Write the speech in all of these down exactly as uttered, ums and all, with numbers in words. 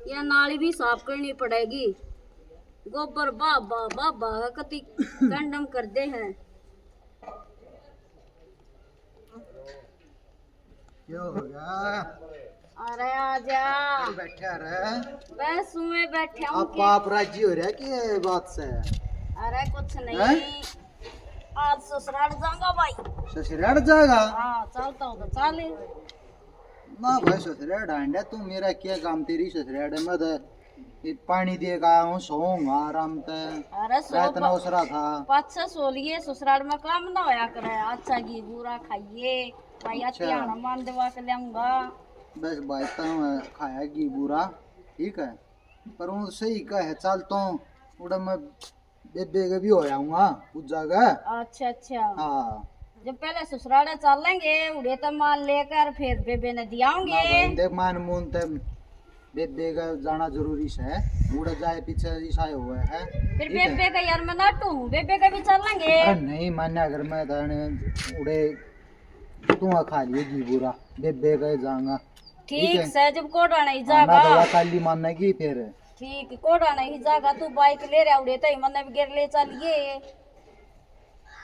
या नाली भी साफ करनी पड़ेगी। गोबर बाबा बाबा का कति कंडम कर दे हैं। क्या हो गया? अरे आजा। बैठा रहे। बस मैं बैठा हूँ आप। आप राजी हो रहा कि ये बात से? अरे कुछ नहीं। हैं? आज ससुराल जाऊंगा भाई। ससुराल जाएगा? हाँ, चलता हूँ तो चल। ना भाई, ससुराल आंडा, तू मेरा क्या काम तेरी ससुराल में? तो ये पानी दे के आया हूँ, सोऊंगा आराम से। अरे सो रात ना प-, उसरा था। पाछे सो लिए, ससुराल में काम ना होया करे। अच्छा घी बूरा खाइए भाई, अच्छा। ध्यान मान देवा के लाऊंगा। बस भाई, तम खाया घी बूरा, ठीक है, पर वो सही कहे, चल तो उड़ा मैं बेबे के भी हो आऊंगा पूजा का। अच्छा, अच्छा। हाँ। जब पहले ससुराल चलेंगे, उड़े तो माल लेकर फिर बेबे ने दियाओगे। ना भाई, देख, मान मून ते बेबे का जाना जरूरी से, उड़े जाए पीछे ईसा हुआ है। फिर ठीक है? बेबे का यार मैं नाटू हूँ, बेबे का भी चलेंगे। अरे नहीं मान्या, अगर मैं दाने उड़े तू खा लिए घी बूरा, बेबे का जाऊंगा। ठीक ठीक है। से, जब कोड़ा नहीं हाँ, जागा। मैं तो काली मानेगी फिर। ठीक, कोड़ा नहीं जागा, तू बाइक ले रहा उड़े, तई मन्ने भी गिर ले चलिए।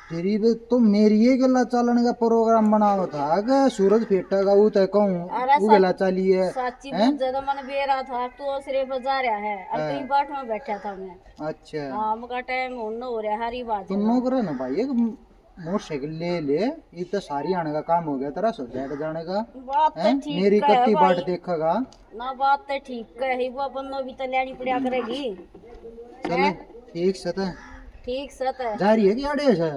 तेरी भी तो मेरी ये गला चालन का प्रोग्राम बनावा था कि सूरज फेटेगा, वो तय कहूँ, अरे वो गला सा-, चालिए, साची हैं? बुझे तो मन बेरा था, तू सिरे पर जा रहा है, और हाँ। कहीं बाट में बैठा था मैं। अच्छा। हाँ, मका टाइम होन हो रहा, हरी बात तो है। नो करे ना भाई, एक मोटरसाइकिल ले ले, ये तो सारी आने का काम हो गया तेरा, सो बैठ जाने का। बात तो हैं? ठीक मेरी है कत्ती बाट भाई। देखेगा। ना, बात तो ठीक है, ही वो अपन भी तो लेनी पड़ा करेगी। चलो, हैं? ठीक से तो। ठीक से तो। जा रही है कि आड़े से?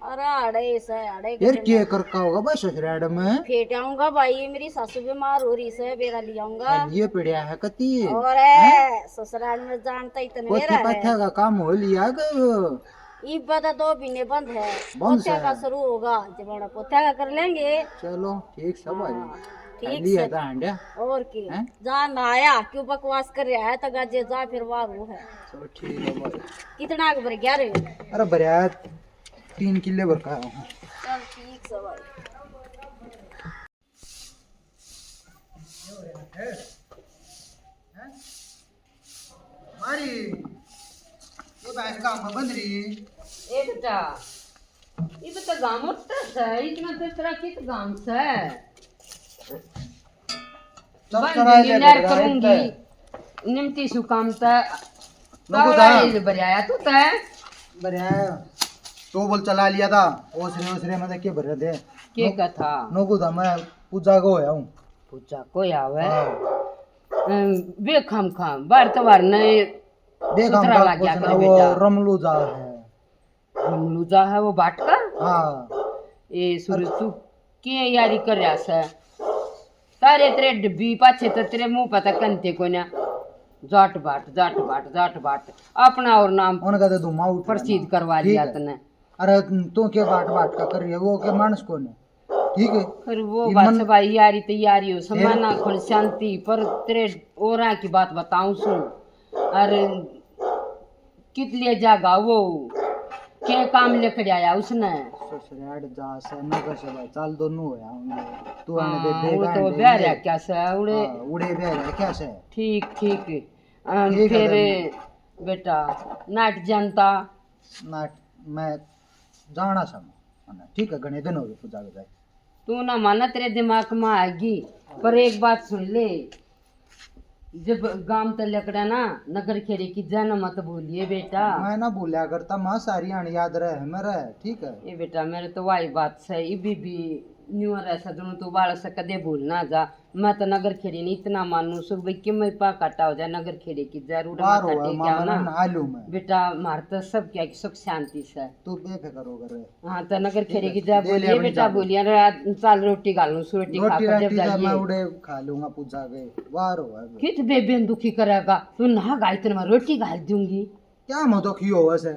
अरे, आड़े से, आड़े के यार, चले। क्या करका होगा भाई ससुराल में? फेट आऊंगा भाई, मेरी सासू बीमार हो रही से, बेरा ले आऊंगा। हाँ, ये पड़या है कत्ती। और हैं? ससुराल में जानता ही तन पोथी मेरा है। पाथ्या का काम हो लिया कि इब तो दो महीने बंद है, बंद पोथ्या से। का शुरू होगा, जब बड़ा पोथ्या का कर लेंगे। चलो, ठीक से भाई। हाँ, ठीक खाली से। है तो हांड्या। और की? हैं? जा ना आया, क्यों बकवास कर रहा है, तो गाजे जा फिर वारू है। चलो, ठीक है भाई। कितना के भर गया रे? अरे, भरया है, तीन किले भर का है। चल, ठीक से भाई। मारी, ये भैंस गांव में बंध रही। ए बेटा, ये तो गांव में तो है, इतना तो तेरा कित गांव से? चल बंद चला गई, ले नहर बेटा, करूंगी। इतना। निमती सु काम ता नोको तावड़ा दा। इल भरया तू तै। भरया। तो बोल चला लिया था। ओसरे, ओसरे में के भर दे। के नो-, कथा? नोको दा मैं पूजा को होया हूँ। पूजा को आवे। हाँ। अम, बे खाम खाम, बार तवार ने बे खाम सुथरा खाम लाग गया कुछ ना, करे वो बेटा। रमलू जा है। रमलू जा है वो बाटका? हाँ। ए सूरज, तू के यारी कर रहा से? तारे तेरे डब्बी पाछे तो तेरे मुंह पता कंते कोन्या। जाट बाट, जाट बाट, जाट बाट। अपना और नाम उनका तो धुआं उठ प्रसिद्ध करवा लिया तने। अरे तू के बाट बाट का कर रही है, वो के मानस कौन है? ठीक है। फिर वो बात भाई, यारी तो यारी हो, फिर? समाना खुल शांति, पर तेरे और की बात बताऊं सुन। अरे कित ले जागा वो? के काम लेकर आया उसने? ससुराल जा से, नगर से भाई, चाल दोनों होया होंगे। तू आने दे, हाँ, बेगा वो तो आने दे ब्याह ये। रहा क्या से, उड़े? हाँ, उड़े ब्याह रहा क्या से? ठीक, ठीक। अम, ठीक है, फिर बेटा, नाट जानता? नाट, मैं जाना समझ, ठीक है, घने दिन हो गए पूजा के जाए। तू ना माना, तेरे दिमाग में आएगी, पर एक बात सुन ले, जब गांव ते लकड़ा ना, नगर खेड़े की जन मत भूलिए बेटा। मैं ना भूलिया करता माँ, सारी आन याद रहे मेरे, ठीक है? ये बेटा, मेरे तो वही बात से, इबी भी न्यू रह सजनू, तू बाल से कदे भूल ना जा। मैं तो नगर खेड़े ने इतना मानू सु भाई, कि मैं पा काटा हो जाए, नगर खेड़े की जरूर बाहर मत हुआ, टेक मामा आओ ना। नहा लूं मैं। बेटा, मार तो सब क्या की सुख शांति से। तू बेफिक्र हो कर। हाँ, तो नगर खेड़े की जा बोलिए बेटा, बोलिए रे, आज चाल रोटी खा लूं, सु रोटी खा कर जब जाइए। मैं उड़े खा लूंगा पूजा के, बाहर हो गए। कित बेबे ने दुखी करेगा, तू ना गाय तेरे मैं रोटी घाल दूंगी। क्या मैं दुखी हो वैसे?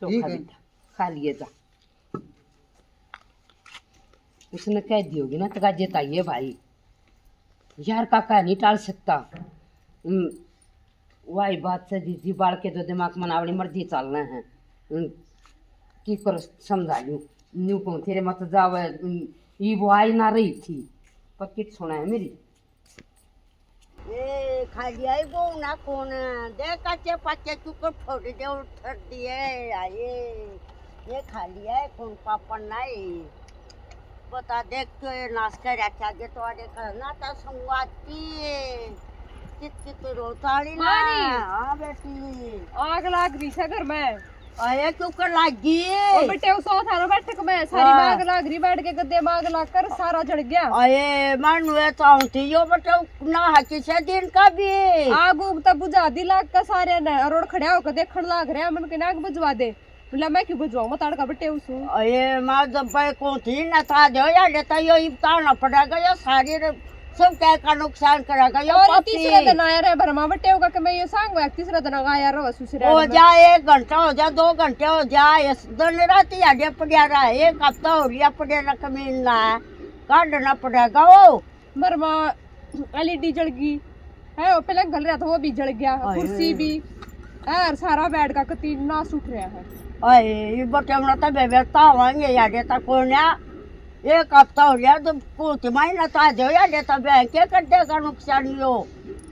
ठीक है। खा लिए जा। उसने कह दियोगी ना, तका जेताइए भाई। यार काका नहीं टाल सकता। हम्म, वही बात से जी, जी बाल के जो दिमाग में अपनी मर्जी चल रहे हैं। हम्म, की कर समझा लूं, न्यू कहूं तेरे मत जावे। हम्म, ये वो आई ना रही थी, पर कित सुना है मेरी। खा लिया ही वो ना कौन, देख कच्चे पक्के चुकर फोड़ दे उठर दिए आए। ये खा लिया है कौन पापड़ नहीं। बता देख के नाश कर रखा के तो आगे करना था संगवाती। कित कित रोताली ना। मानी। हाँ बेटी। आग लाग रही है घर में। अरे क्यों कर लागी? ओ बेटे, उस थारो बैठक में सारी हाँ। आग लाग रही, बैठ के गद्दे में आग लाग कर सारा जल गया। अरे मानू है तो थी यो बेटे ना है किसे दिन का भी। आग उग तो बुझा दी लाग का सारे ने, और खड़ा होकर देखण लाग रहा, मन के ना आग बुझवा दे। बोला मैं क्यों बुझवाऊं, मैं ताड़ का बटे उसू। अरे माँ जब भाई कौन थी ना था जो या लेता यो इब ताना पड़ा गया सारी रे, सब क्या का नुकसान करा गया और पापी। तीसरे दिन आया रे भरमा बटे होगा कि मैं ये सांग हुआ, तीसरा दिन आया रो ससुराल हो में। जा, एक घंटा हो जा, दो घंटे हो जा, इस दिन रात ही आगे पड़ा रहा, एक हफ्ता हो गया पड़ा रहा, कमीन ना है, काटना पड़ेगा वो। मरमा एलईडी जल गई है, वो पहले घल रहा था, वो भी जल गया, हाय, कुर्सी हाय। भी है, और सारा बेड का कतीन नाश उठ रहा है। अरे ये बटे हमरा तो बेबे तावांगे याडे तक कोन्या। एक हफ्ता हो गया तो कोत महीना तो आ जाओ याडे तो बैंक के कर देगा नुकसान यो।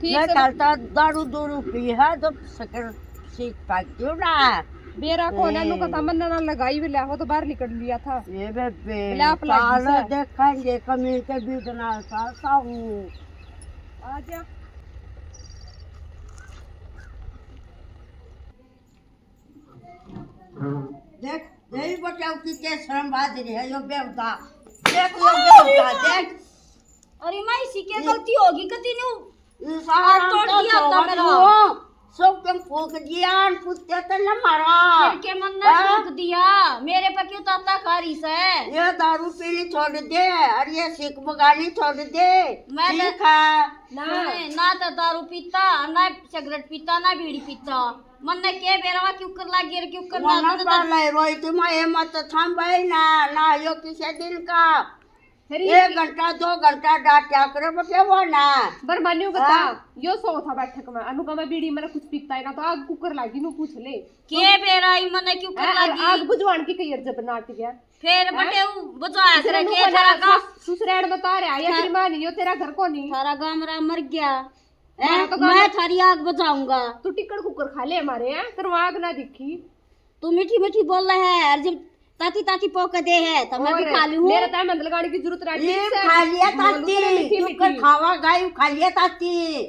ठीक मैं से चलता दारू दूरू पी है तो सकर सीख पाती हूँ ना। बेरा को ना नु ए। कथा मन ना लगाई भी ले, वो तो बाहर निकल लिया था। ये बेबे, ले आप लागी साल से। देखेंगे कमी के बीच ना सासा हूँ। आ जा। देख, यही बचाओ की के शर्म बाज रही है, यो बेवदा। देख, यो बेवदा, देख। अरे माँ, इसी के ये गलती होगी, कती न्यू ये सारा हाथ तोड़ तो दिया था सोबत मेरा। हुआ। सब तुम फूक दिया, अन कुत्ते तो न मारा। फिर के मन ने हाँ? फूक दिया, मेरे पे क्यों ताता खा रही से? ये दारू पीनी छोड़ दे, और ये सिक बगानी छोड़ दे। मैं तो ठीक है। ना। मैं ना तो दारू पीता, ना सिगरेट पीता, ना बीड़ी पीता। मन ने के बेरा क्यों कर लागी और क्यों कर वो ना लागी तो पाले रोई थी, मैं ये मत थाम भाई ना, ना यो किसे दिन का। फिर एक ये घंटा, दो घंटा डांट्या करे, बटे वो ना। बर मान्यू बता, हाँ? यो सो था बैठक में, अनु का मैं बीड़ी में कुछ पीता है ना, तो आग कुकर लागी, नु पूछ ले। के बेरा ई मने क्यों कर हैं? आग, लागी? आग बुझवान की कई जब नाट गया। फिर हैं? बटे उ बुझवाया तेरा करे, नु के बना थारा गा-, सस-, ससुराल बता रहा है, या हाँ। तेरी माँ नहीं, यो तेरा घर को नहीं। थारा गामरा मर गया। हमारा हैं? तो मैं गामरा थारी आग बुझाऊंगा। तू टिक्कड़ कुकर खा ले हमारे, हैं? तेरे वहाँ आग ना दिखी। तू मीठी मीठी बोल रहा है, और जब ताती ताती पोक दे है, तो मैं भी और खा लूं। मेरे ताई मंद लगाने की जरूरत ना, ये ठीक से? खा लिया बोलूं ताती, तो मीठी तू कर मीठी। खावा गाय खा लिया ताती।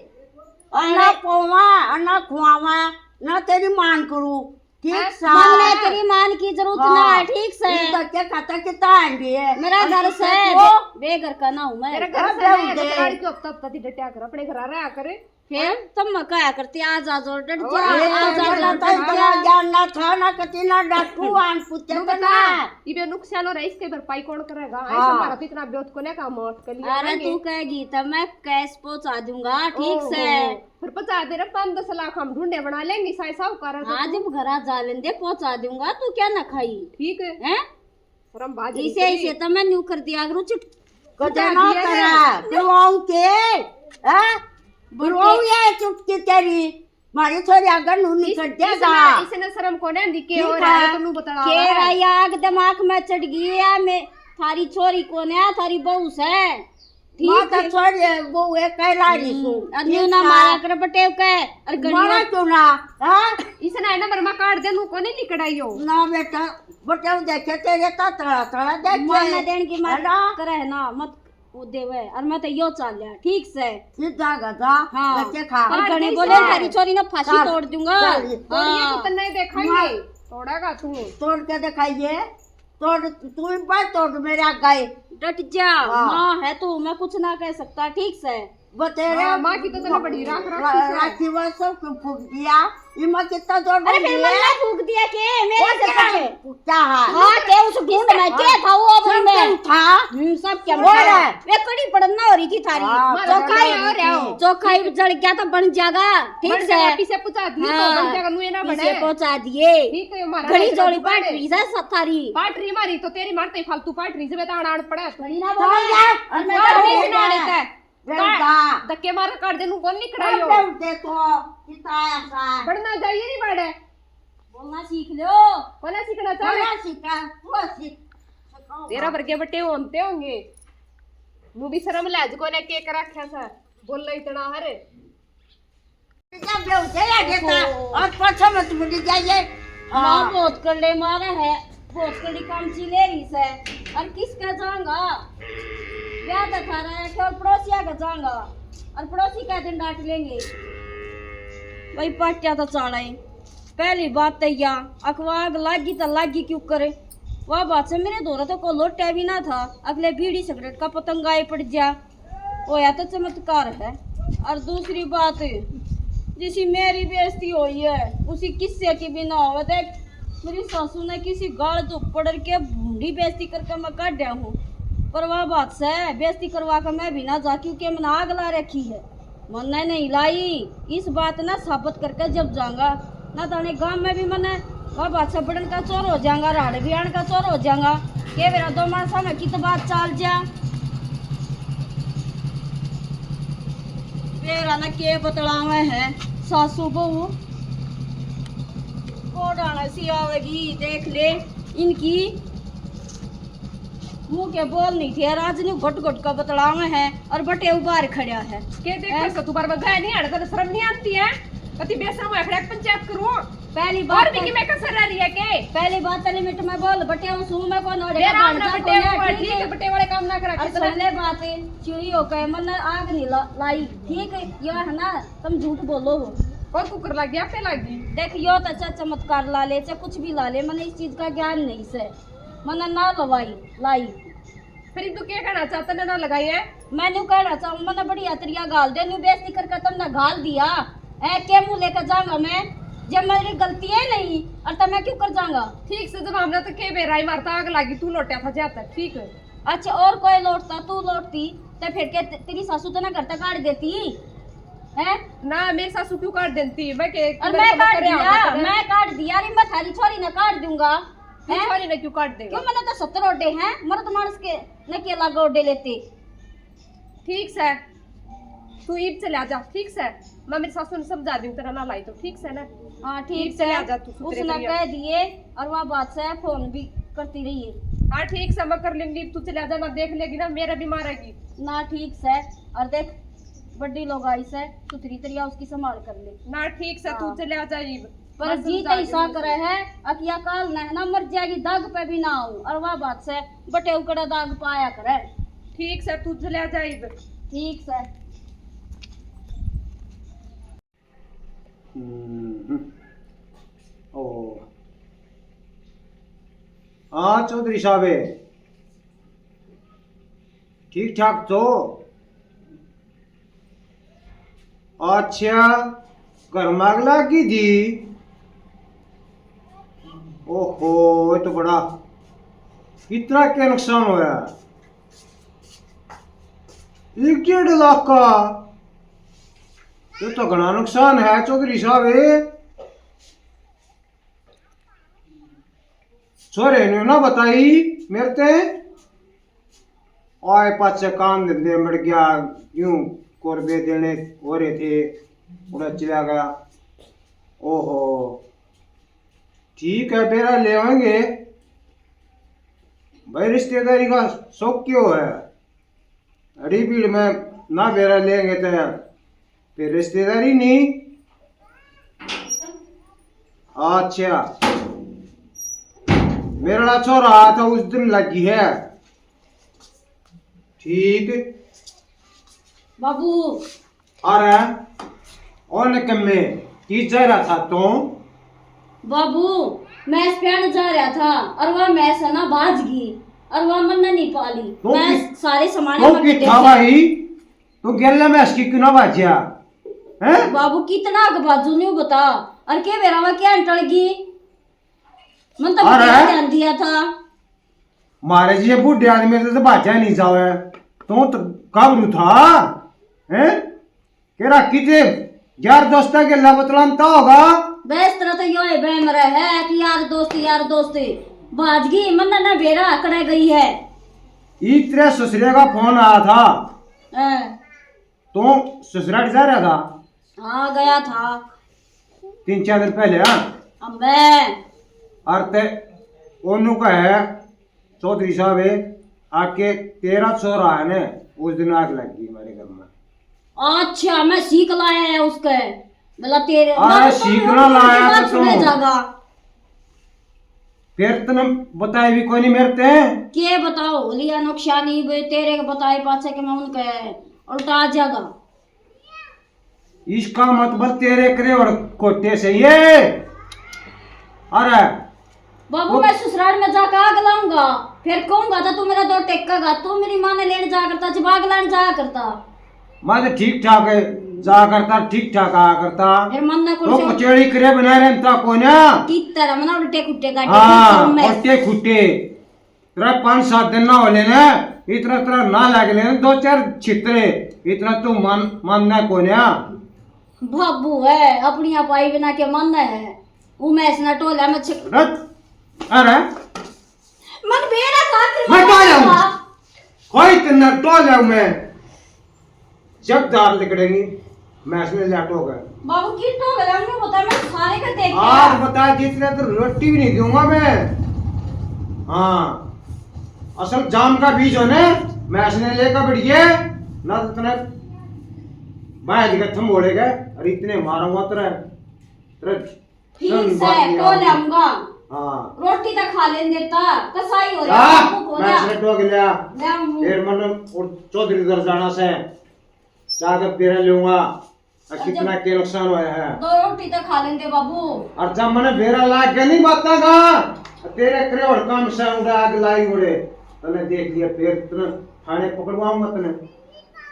और ना अरे। पोवा, और ना खुआवा, ना तेरी मान करू। ठीक हैं? सा। मन में तेरी मान की जरूरत हाँ। ना है, ठीक से? इस धक्के खाता कितना आंडी है। मेरा और घर तू से, तो बे-, बेघर का ना हूँ मैं। तेरा घर अब से ना है, उधर। तो लड़की हफ्ता हफ्ता दी डटिया कर, अपने घर आ रहा करे। फिर? हैं? तब मैं कहा करती, "आज, आज और डट और जा, आज, आज, आज और डट जा।" ज्ञान ना था, ना कति ना डाकू, आन पुत्ते नु तो बता, ना। इबे नुकसान हो रहा है, इसके भरपाई कौन करेगा? हाँ। ऐसा हमारा तो इतना ब्योत को ना काम और कर लिया अरे, करेंगे। तू कहेगी, तब मैं कैश पहुंचा दूंगा, ठीक ओहो। से। फिर पहुंचा दे रे, पाँच दस लाख हम ढूंढे बना लेंगे, साई साहूकार है तो हाँ, तू। जब घर आ जा लेंदे, पहुंचा दूंगा, तू क्या ना खाई? ठीक है। हैं? शर्म बाज रही इसे, तेरी। इसे तो मैं न्यू कर दिया करूं, चुट-, कदे चुटा ना दिया करा, ना। बुलवाऊं के, हैं? बोल बुलवाऊं के। ये चुटकी तेरी, मारी छोरी आगे नू निकल इसने, जाएगा। इसने शर्म कोने आंदी के ठीक हो रहा है, है। तो नू बतला के रहा है। रहा, आग दिमाग में चढ़ गई है, मैं थारी छोरी कोने है, थारी बहू से। ठीक माँ तो है। छोड़, ये वो है, कहला रही हम्म, सू। और न्यू ना मारा कर बटेव के, और गली मारा में क्यों ना, हाँ? इसने है ना, मरमा काट दे, नू कोने निकड़ाइयो। ना बेटा, बटेव देखे तेरे तो तड़ा तड़ा देखे। मारने देने की मार है ना? करे है ना, मत वो देवे, और मैं तो यो चाल लिया, ठीक से। सीधा गधा, हाँ। देखे खा। और काट घणी दे बोले, इसने। थारी छोरी ना फांसी काट। तोड़ दूंगा। चल, ये। और ये तो हाँ। तन्ने देखाइए, मार। तोड़ेगा तू। तोड़ के दिखाइए। तोड़, तू ही बात तोड़ मेरे आगे। डट जा, हाँ। माँ है तू, मैं कुछ ना कह सकता, ठीक से। बतेरे हाँ, माँ की तो तने बड़ी राख रखी रा-, है। राखी वा सब क्यों फूक दिया? ये माँ कितना जोर अरे बन फिर दिया? मन्ने फूक दिया के? मेरे और से क्या? पहले। क्या है? हाँ, के उस गुंड में के था वो सब में? क्या था? हम्म, सब क्या वो था? है। वे कड़ी पड़न ना हो रही थी थारी। हाँ, चोखा ही, पड़न हो रही थी। चोखा ही जल गया तो बन जाएगा, ठीक बन से। जाएगा, पीछे पहुंचा दिए तो हाँ, बन जाएगा, नुए ना पीछे बने। पहुंचा दिए। ठीक है, हमारा घड़ी हाथ जोड़ी में पाट रही है सब थारी। पाट रही मारी तो तेरी मारते ही फालतू पाट रही, जब ताड़ आड़ पड़ा। घड़ी ना बोल यार, और मैं काट तो दे बोल इस नाले रहा। ते। बेटा। काट, धक्के मार काट दे, नू कौन निकड़ायो? काट दे तो, किता ऐसा। बढ़ना चाहिए नहीं बाड़े। बोलना सीख लो। बोलना सीखना चाह रहे। बोलना सीखा, तू सीख। सिखाओ। तेरा वर्गे बटे होते होंगे। नू भी शर्म लाज कोने के कर रखा सा। बोल इतना हरे। जब बेहोश है देता ओहो। और पाछा मत मुड़ी जाइए। माँ हाँ। बहुत करले मारा है, बहुत करली कामची ले रही से। और किसका जाऊंगा? ब्याह तो थारा है, केवल पड़ोसिया का जाऊंगा। और पड़ोसी का दिन डांट लेंगे। भाई पाटिया तो चाला है। पहली बात तो या, अखवा आग लागी तो लागी क्यों करे? वह बात से मेरे धोरा तो को लोटा भी ना था, अगले बीड़ी सिगरेट का पतंगा ही पड़ गया। होया तो चमत्कार है। और दूसरी बात, जिसी मेरी बेइज्जती हुई है, उसी किस्से की भी ना होवे। देख, मेरी सासू ने किसी गाल धोपड़ के भूंडी बेइज्जती करके मैं काढ़या हूँ, पर वह बात से बेइज्जती करवा के मैं भी ना जा, क्योंकि मैंने आग ला रखी है। मन्ने नहीं लाई, इस बात ने साबित करके जब जाऊंगा, ना ताने गांव में भी मन्ने, वह बात से बड़न का चोर हो जाऊंगा, राड़ भी आन का चोर हो जाऊंगा। के बेरा दो माणसा में कित बात चाल जा। बेरा ना के बतलावे है सासू बहू, कोडाना सी आवेगी, देख ले इनकी। मुंह के बोल नहीं थे, आज न्यू घट घट का बतलावे है और बटे उबार खड़ा है। के देख हैं? कर तू बार बार गाय नहीं आने, तने शर्म नहीं आती है? कति बेशरम है, खड़ा पंचायत करूं। पहली बात और भी तो कि मैं कसर रह रही है के? पहली बात तो लिमिट में बोल, बटे हूं सू मैं कौन ओड़े मेरा का ना बटे हुआ, ठीक है, बटे वाले काम ना करा और कितना सुन ले बात, चुरी हो गए, मन आग नहीं ला-, लाई, ठीक है, यह है ना, तुम झूठ बोलो हो। और कुकर लग गया, पे लग गई। देख, यो तो चाहे चमत्कार ला ले, चाहे कुछ भी ला ले, मने इस चीज का ज्ञान नहीं से, मने ना लवाई, लाई। फिर तू क्या कहना चाहता, ने ना लगाई है? मैं न्यू कहना चाहूँ, मने बढ़िया तरिया गाल दे, न्यू बेइज्जती करके तुमने गाल दिया। ए, के मुंह लेकर जाऊंगा मैं, जब मेरी गलती है नहीं, और तब मैं क्यों कर जाऊंगा? ठीक से जब हमने तो के बेरा ही मारता आग लागी, तू लोटा था जाता, ठीक है। अच्छा, और कोई लोटता, तू लोटती, तो फिर के ते-, तेरी सासू तो ना घर तक काट देती, हैं? ना, मेरी सासू क्यों काट देती? मैं के, और मैंने मैं तो काट करे दिया, आगे करे। मैं काट दिया, अरे मैं थारी छोरी ना काट दूंगा, तू हैं? छोरी ने क्यों काट देगा? क्यों, मैंने तो सत्तर ओडे हैं, मर्द मानस के न के लागे ओडे लेते। ठीक से, तू ईब चले आ जा, ठीक से। मैं मेरी सासू ने समझा दूं, तेरा ना लाई तो, ठीक से ना? हाँ, ठीक ईब चले से। आ जा तू, सुथरे उसने करिया। कह दिए और वहाँ बात से फोन भी करती रही है। हाँ, ठीक से, मैं कर लूंगी, तू चले आ जा, ना देख लेगी ना, मेरा भी मारेगी। ना, ठीक से। और देख, बड़ी लोग आई से, सुथरी तरिया उसकी संभाल कर ले। ना, ठीक से, तू हाँ। चले आ जा ईब। पर मैं जी समझा तो ऐसा दूंगी करे उसे। है, अकिया काल न है ना मर जाएगी, दाग पे भी ना आऊं। और वह बात से बटे उकड़ा दाग पाया करे। ठीक से, तू चले आ जा ईब। ठीक से। हम्म। ओ। हाँ चौधरी साहब, ठीक ठाक तो? अच्छा, घर में आग लाग गई थी। ओहो, ये तो बड़ा, इतना क्या नुकसान होया? एक डेढ़ लाख का, ये तो घना नुकसान है चौधरी साहब। छोरे ने ना बताई मेरे ते, आए पाछे काम धंधे मर गया, यूं कोरबे देने हो रहे थे, उड़ा चला गया। ओहो, ठीक है, बेरा ले आएंगे भाई, रिश्तेदारी का शौक क्यों है? अड़ी भीड़ में ना बेरा लेंगे तो फिर रिश्तेदारी नहीं। अच्छा, मेरा छोरा आया था उस दिन लगी है। ठीक। बाबू। अरे, और कमे की जा रहा था तू? बाबू, मैं इस प्याण जा रहा था और वह मैं से ना भाज गई और वह मन नहीं पाली। तू मैं किस-, सारे सामान तू में कित था भाई? तू गेले में इसकी क्यों ना भाजिया? हैं? बाबू, कितना आग बाजू न्यू बता, और के बेरा में क्या टल गई? मन तो अरे? ध्यान दिया था। मारे जी बूढ़े आदमी से तो भाजा नहीं जावे। तू तो काबरू था, हैं? केरा किते यार दोस्ता के ला बतलानता होगा? बस तरह तो यो है बहम रहा है कि यार दोस्त, यार दोस्त। भाजगी मन ना बेरा अकड़े गई है। इतरे ससुरे का फोन आया था। हाँ। तू ससुराल जा रहा था? हाँ, गया था। तीन चार दिन पहले, हाँ? अबे। और ते ओनू का है, चौधरी साहब है, आके तेरा छोरा है ने, उस दिन आग लग गई हमारे घर में। अच्छा, मैं सीख लाया है उसके। भला तेरे अरे, सीखना लाया तो तू। जागा। फिर तने बताए भी कोई नहीं मेरे ते। के बताओ, लिया नुकसानी बे, तेरे के बताए पाछे के मैं उनके उल्टा आ जागा। इसका मतलब तेरे करे और कोटे से ये। अरे बाबू, वो मैं ससुराल में जाकर आग लाऊंगा, फिर कहूंगा तो तू मेरा दो टेकेगा, तू मेरी माँ ने लेने जाया करता, जब आग लाने जाया करता। मैं तो ठीक ठाक है, जाया करता, ठीक ठाक आया करता। फिर मन ना तो कुछ कचेड़ी करे बना रहता कोन्या। कितना मना उल्टे खुट्टे काटे, हाँ, कितना मैं उल्टे खुट्टे। तेरा पाँच सात दिन ना हो लेना, इतना तेरा ना लाग लेना, दो चार छितरे, इतना तू मान, मानना कोन्या। बाबू है, अपनी अपाई बिना के मानना है। वो मैं इसने टोला में छ- रत, अरे। मन बेरा था, फिर मैं मैं टोला हूँ। था। कोई तेरे टोला हूँ मैं। जब दार लिकड़ेगी, मैं इसने लाटो गया। बाबू, किट हो गया, उन्हें बता, मैं सारे का देख आज लिया। बता, जितने तो रोटी भी नहीं दूंगा मैं। हाँ, असल जाम का बीज हो ना, मैं इसने लेकर बढ़िए, ना तो तने बाहर दिखा थम बोलेगा, और इतने मारूंगा तेरे, तेरे ठीक से, तो लाऊंगा। हाँ। रोटी तो खा लेने देता, कसाई हो रहा, हाँ, भूख हो मैं रहा। इसने टोक लिया। ले आऊं। फिर मन और चौधरी घर जाना से, जाकर बेरा लूंगा। और अच्छा। कितना के नुकसान होया है। दो रोटी तो खा लेंदे बाबू। और जब मने बेरा लाग के नहीं बाता का, तेरे करे और काम से उड़ा आग लाई उड़े, तने देख लिया, फिर तने थाने पकड़वाऊंगा तने।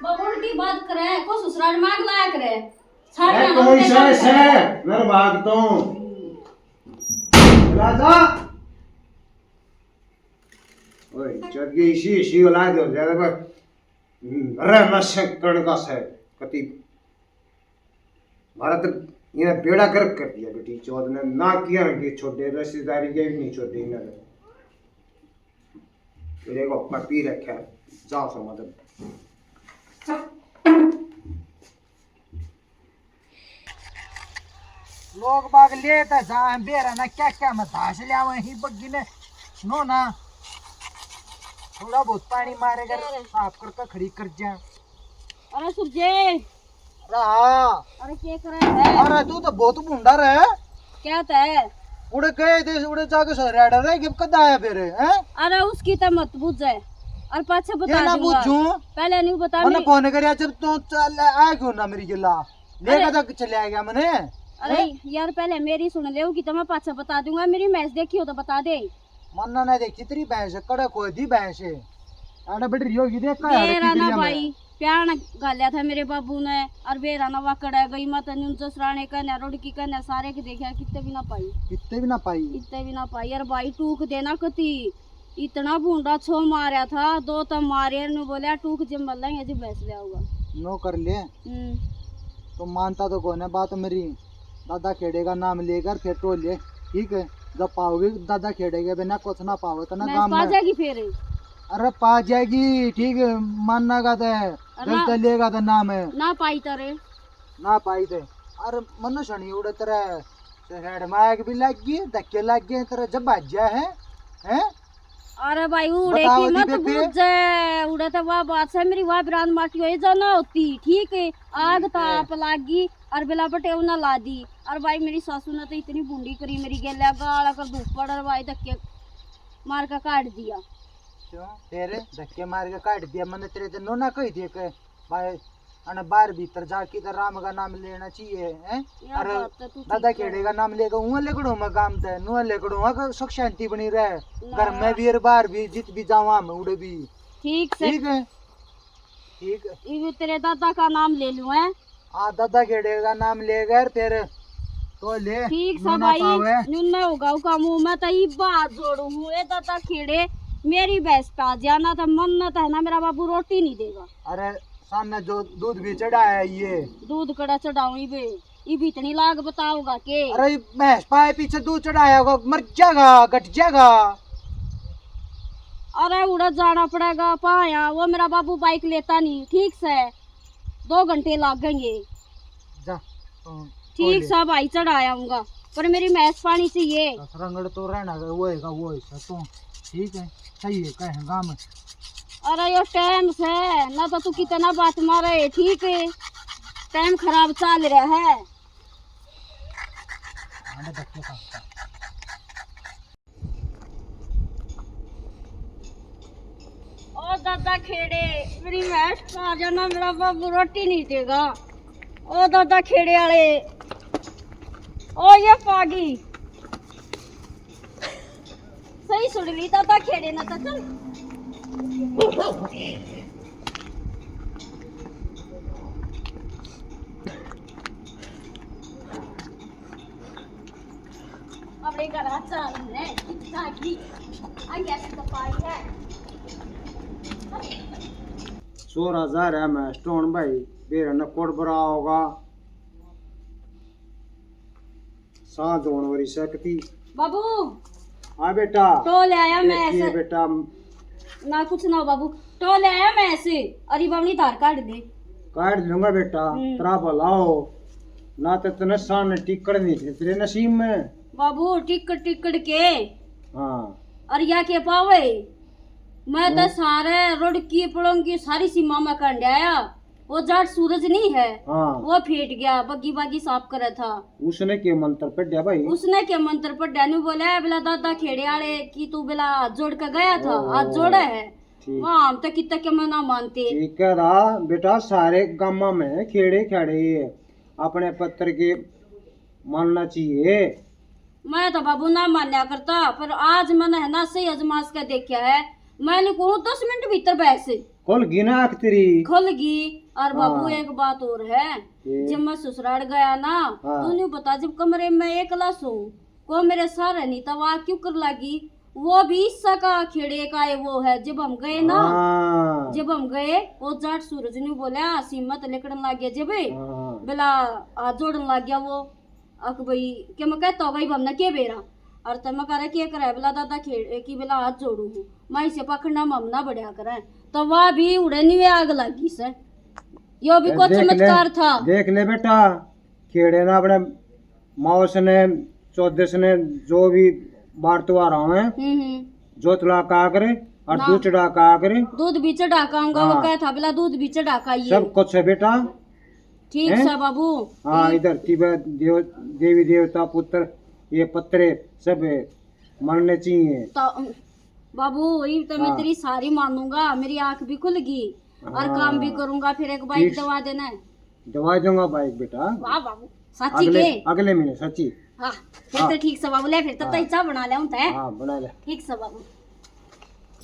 बाबू उल्टी बात करे, को ससुराल में आग लाया करे। छाड़ ए, ना कोई ना से, ना से, नर भाग तो। राजा। ओए, चढ़ गई इसी, इसी औलाद हो जाएगा पर। हम्म, अरे मैं से कण का से, कति भारत ये बेड़ा गर्क कर दिया बेटी चौथ ने, ना किया कि छोड़े, रिश्तेदारी के भी नहीं छोड़े इन्होंने। मेरे को अपना पी रखा है, जाओ सो मतलब। लोग बाग ले तो जा, बेरा ना क्या क्या मैं धास ले आवे ही बग्गी ने। नो ना, थोड़ा बहुत पानी मारे कर, साफ करके खड़ी कर जा। अरे सुरजे। अरे हाँ। अरे के करे है? अरे तू तो बहुत भूंडा रहे। क्या तै? उड़े गए थे, उड़े जाके सो रेडा रहे, कि कद आया फिर, हैं? अरे उसकी तो मत बुझे। और पाछे बता ये ना दूंगा। बूझूं। पहले नहीं बता मने मेरी फोन करया जब तू चल आया क्यों ना मेरी गिला? लेकर अरे। तक चले आ गया मने। अरे हैं? यार पहले मेरी सुन ले, कि तो मैं पाछे बता दूंगा, मेरी मैच देखी हो तो बता दे। मन्ना ने देखी तेरी भैंस, कड़े खोई दी भैंस। आड़े बैठ रही होगी, देख का यार बेरा की ना करिया भाई, मैं। प्यार ना गाल्या था मेरे बाबू ने, और बेरा ना वाकड़ है गई, मैं तन्ने उनसे सराणे कहने, रोड की कहने, सारे के देखा, कितने भी ना पाई। कितने भी ना पाई। कितने भी ना पाई। यार भाई टूक देना कती, इतना भूंडा छो मारया था, दो तो मारे, नु बोल्या टूक जिम मलेंगे जी भैंस ले आऊंगा। नो कर ले। हम्म। तो मानता तो कोने बात मेरी। दादा खेड़े का नाम लेकर फिर टोले, ठीक है? जब पाओगे दादा खेड़े के बिना कुछ ना पाओ तो ना मैं गाम पा में। जाएगी फिर। अरे पा जाएगी, ठीक है, मानना का तो है। अरे जब ना, तो लेगा तो नाम है। ना पाई तो रे। ना पाई तो। अरे मनु सुनी उड़े तेरे तो हेड मायक भी लग गई, धक्के लग गए तेरे जब भाज्या है, हैं? अरे भाई उड़े बताओ की जी मत बेबे। बूझे, उड़े तो वह बात है मेरी, वह ब्रांद माटी हो जाना होती, ठीक है? आग ठीक है। ताप लागी और बेला पटेव ना ला दी। और भाई मेरी सासू ने तो इतनी बूंदी करी मेरी गेल्या, गाल कर धूप पड़, और भाई धक्के मार के काट दिया। क्यों? तेरे धक्के मार के काट दिया, मैंने तेरे ते नोना कही दिए के भाई, अने बाहर भीतर जा किधर राम का नाम लेना चाहिए, हैं? या अरे बात तो तू दादा ठीक है। खेड़े का नाम लेकर हुआ लिकड़ो मैं काम ते, नुआ लिकड़ो हुआ, सुख शांति बनी रहे। ना। घर में भी और बाहर भी, जित भी जावा हम उड़े भी। ठीक से। ठीक है। ठीक है। इब तेरे दादा का नाम ले लूं, हैं? हाँ, दादा खेड़े का नाम लेकर फिर तो ले, ठीक सा न्यू ना भाई, पावे। न्यू ना होगा उसका मुंह में तो इब हाथ जोड़ू हूँ, ए दादा खेड़े, मेरी भैंस पे आ जाना तो मन ना तो है ना, मेरा बाबू रोटी नहीं देगा। अरे, सामने जो दूध भी चढ़ाया है ये। दूध कड़ा चढ़ाऊं इबे, इब इतनी लाग बताओगा के? अरे, भैंस पाए पीछे दूध चढ़ाया होगा, मर जाएगा, घट जाएगा। अरे, उड़ा जाना पड़ेगा पाया, वो मेरा बाबू बाइक लेता नहीं, ठीक से। दो घंटे लागेंगे। जा, तो ठीक सा भाई, चढ़ा आऊंगा, पर मेरी भैंस पानी चाहिए। बस रंगड़ तो रहना है, वो होएगा, वो हिस्सा तो ठीक है, सही है, कहेंगा हम। अरे यो टाइम से ना तो तू कितना बात मारे, ठीक है, टाइम खराब चल रहा है। ओ दादा खेड़े, मेरी भैंस खा जाना, मेरा बाबू रोटी नहीं देगा। ओ दादा खेड़े वाले, ओ ये पागी। सही सुन ली दादा खेड़े ना तो चल। अपने घर आ चाल ने कितना की आ गया तो पाई है। छोरा जा रहा है मैं स्टोन भाई, बेरा न कोट बरा होगा। सांझ होने वाली सकती। बाबू, हाँ बेटा। टो ले आया मैं ऐसे। बेटा। ना कुछ ना हो बाबू, टो ले आया मैं ऐसे। अरे बाबू, धार काट दे। काट लूंगा बेटा, हम्म। तेरा भला हो। ना तो तने सान टिकड़ नहीं थे तेरे नसीब में। बाबू, टिकड़ टिकड़ के। हाँ। और या के पावे? मैं तो हाँ। सारे रुड़की पड़ोंगी सारी सीमा में कंड आया। वो जाट सूरज नहीं है, हाँ। वो फेट गया, बग्गी बागी साफ करे था। उसने के मंत्र पढ़या भाई? उसने के मंत्र पढ़या, न्यू बोला, "बेला दादा खेड़े आले की तू बेला हाथ जोड़ के गया था, ओ, हाथ जोड़ा है।" ठीक। वहाँ हम तो कितना के मना मानते। ठीक है रा, बेटा, सारे गामा में खेड़े खेड़े अपने पत्र के मानना चाहिए। मैं तो बाबू ना मान्या करता, पर आज मैंने है ना सही आजमास के देखा है। मैंने कहूँ दस मिनट भीतर बहस खुल गई ना आँख तेरी। खुल गई। और बाबू हाँ। एक बात और है, ये? जब मैं ससुराल गया ना, हाँ। तो न्यू बता, जब कमरे में एकला सोऊं, को मेरे सारे नहीं था, वहाँ क्यों कर लागी? वो भी ईसा का खेड़े का है, वो है। जब हम गए ना, हाँ। जब हम गए, वो जाट सूरज न्यू बोला, "सीमा तो लेकड़न लाग गया जब।" हाँ। बेला हाथ जोड़न लाग गया वो। अक भाई, के मैं कहता होगा, "इब हमने के बेरा?" और तब मैं कह रहा, "के करे?" बेला दादा खेड़ की बेला हाथ जोड़ू हूँ, मैं इसे पकड़ना ममना बढ़िया करे। तो वह भी उड़े नहीं, आग लगी से। यो भी ए, कुछ देख ले, चमत्कार था। देख ले बेटा, खेड़े ना अपने मावस ने, चौदस ने, जो भी बार त्योहार आवे, हम्म, हम्म। जोत चढ़ा कर और ना। दूध चढ़ा कर। दूध भी चढ़ा के आऊंगा, वो हाँ। कहा था, "बेला दूध भी चढ़ा के आइए।" सब कुछ है बेटा। ठीक हैं? सा बाबू। हाँ, ठीक। इधर की बे-, देव-, देवी देवता पुत्र, ये पत्रे सब मानने चाहिए। तो बाबू, वही तो मैं हाँ। तेरी सारी मानूंगा, मेरी आंख भी खुल गई और हाँ। काम भी करूंगा। फिर एक बाइक ठीक। दवा देना है। दवा दूंगा बाइक बेटा। वाह बाबू, सच्ची अगले, के? अगले महीने सच्ची। हाँ, फिर हाँ। तो ठीक सा बाबू, ले फिर तब हाँ। तो चाय बना ले, हूं तो है। हाँ, बना ले। ठीक सा बाबू।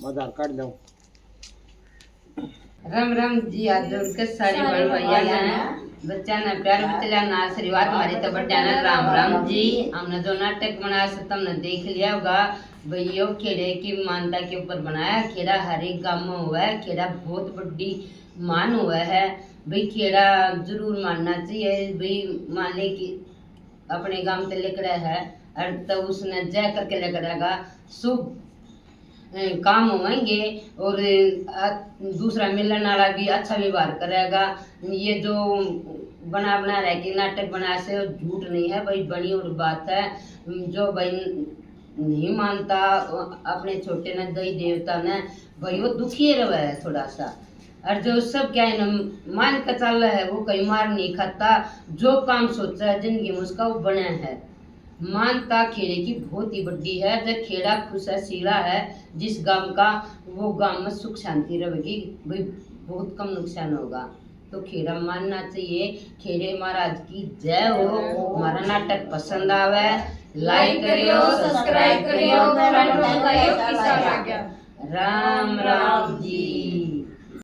मजार काट लो। राम राम जी, हाथ जोड़ के सारे बहन भाइयां ने, बच्चा ने प्यार बिचलिया ना आशीर्वाद हमारे तो बड्डा ने राम राम जी। हमने जो नाटक बनाया सो तुमने देख लिया होगा भाई, यो खेड़े की मानता के ऊपर बनाया। खेड़ा हर एक गांव में हुआ है, खेड़ा बहुत बड़ी मान हुआ है भाई, खेड़ा जरूर मानना चाहिए भाई। माने कि अपने गांव से लिकड़ा है और तो उसने जय करके लिकड़ेगा, शुभ अ, काम होंगे और, अ, दूसरा मिलने वाला भी अच्छा व्यवहार करेगा। ये जो बना बना रह के नाटक बना से, वो झूठ नहीं है भाई, बनी और बात है। जो भाई नहीं मानता अपने छोटे ने, दई देवता ने, भाई वो दुखी रहे है थोड़ा सा। और जो सब क्या है ना, मान के चल रहा है, वो कहीं मार नहीं खाता। जो काम सोचा है जिंदगी में, उसका वो बने है। मानता खेड़े की बहुत ही बड़ी है। जब खेड़ा खुश है, सीला है जिस गांव का, वो गांव में सुख शांति रहेगी भाई, बहुत कम नुकसान होगा। तो खेड़ा मानना चाहिए। खेड़े महाराज की जय हो। हमारा नाटक पसंद आवे, like करियो, subscribe करियो, comment में बताइयो किसा लग गया। राम राम जी।